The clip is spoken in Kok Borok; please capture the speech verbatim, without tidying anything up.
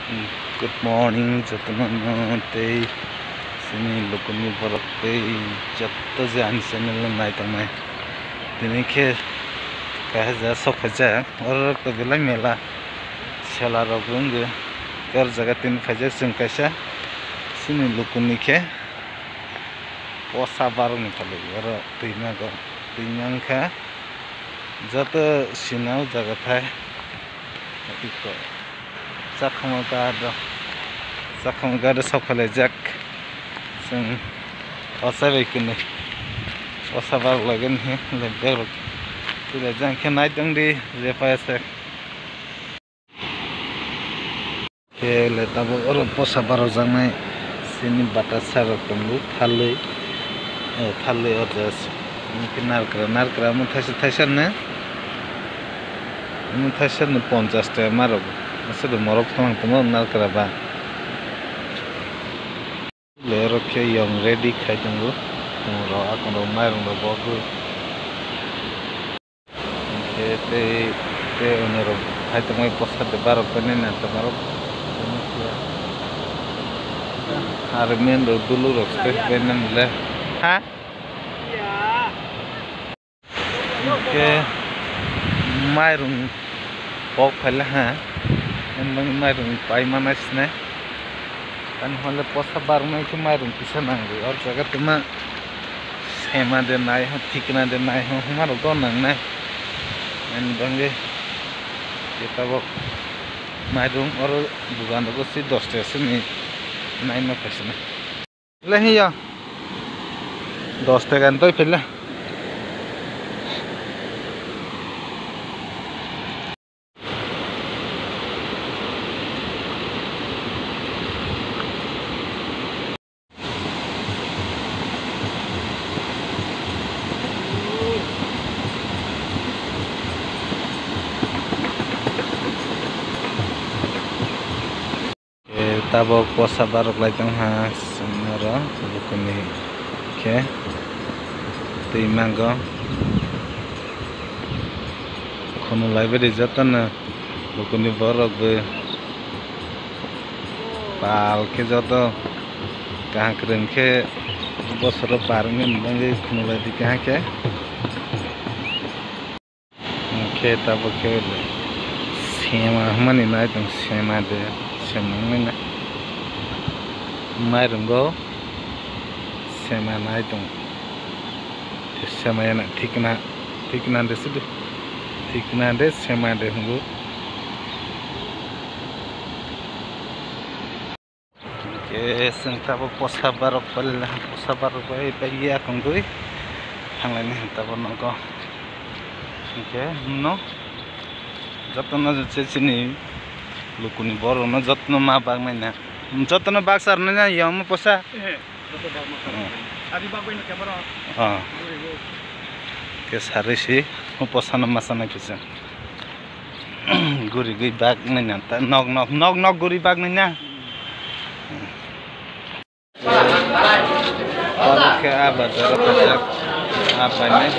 Good morning, jotono no tei chini lukuni borok tei joto je ani channel no nai tongnai. Tini khe kaisa jaga sok phaijak, oro to belai mela sela rok wngwi. Tei oro jaga tini phaijak chwng kaisa chini lukuni khe posa barokni phalwi oro twi mago, twi mankha joto sina o jaga thai. Iko Chakhama gado, Chakhama gado sok phailaijak. Chwng osa bai kwnwi osa barok lagani hi le bag rok twilaijak khe nai tongdi je paisa. Khe le tabuk oro posa barokjaknai chini bata sa rok tongo thalwi, o thalwi o jaga se. Hwnkhe narikra, narikra omo thaisa thaisa no, omo thaisa no ponchash taka ma rok. Aswk morok thang tongma narikra ba. Le oro khe yong ready khai tongo. Khumui rok, akung rok, mairung rok bo bw. Hwnkhe tei, tei onirok hai tongmani posa de barok bai nai nang tongmarok. Army rok dulu rok tei bai nang le. Ha? Hwnkhe mairung pok phaila ha. Ani bagwi mairung paimana sinai. Ani hwnle posa baroknai khe mairung kisa nangdi. O jaga tuma sema de nai ho, thikna de nai ho, hwnmarok go nangnai. Ani bagwi khe tabok mairung oro dogan rogo se dos taka simi naima phaisana. Le hiya dos taka ni twi phila. Eh, tabok posa barok lai tong ha, chwng oro bukuni khe twi mango. Khunu lai badi jotono bukuni borok bo pal khe joto kaham kwrwng khe bosoro par wngwi bagwi khunu lai di kaham khe. Hwnkhe tabuk khe sema hwnmani nai tong, sema de, sema wngmani na. Mairungo sema nai tong. Sema yana thikna, thikna de sidi. Thikna de, sema de hwngo. Hwnkhe chwng tabuk posa barok bai, posa barok bai bai ya tongwi thanglaini hinwi tabuk nogo. Hwnkhe no jotono je chini lukuni borokno jotono ma bagnaina, jotono baksa rwnaina yongma posa. Ehe, joto bagma. Hmm. Adi bagbaino camera. Ah. Guri go. Khe sarwi si posano masa nai kisa. Guri gui bag nai na ta, nok, nok, nok, nok guri bag nai na. Oro khe ah bazar o kajak, ah painai,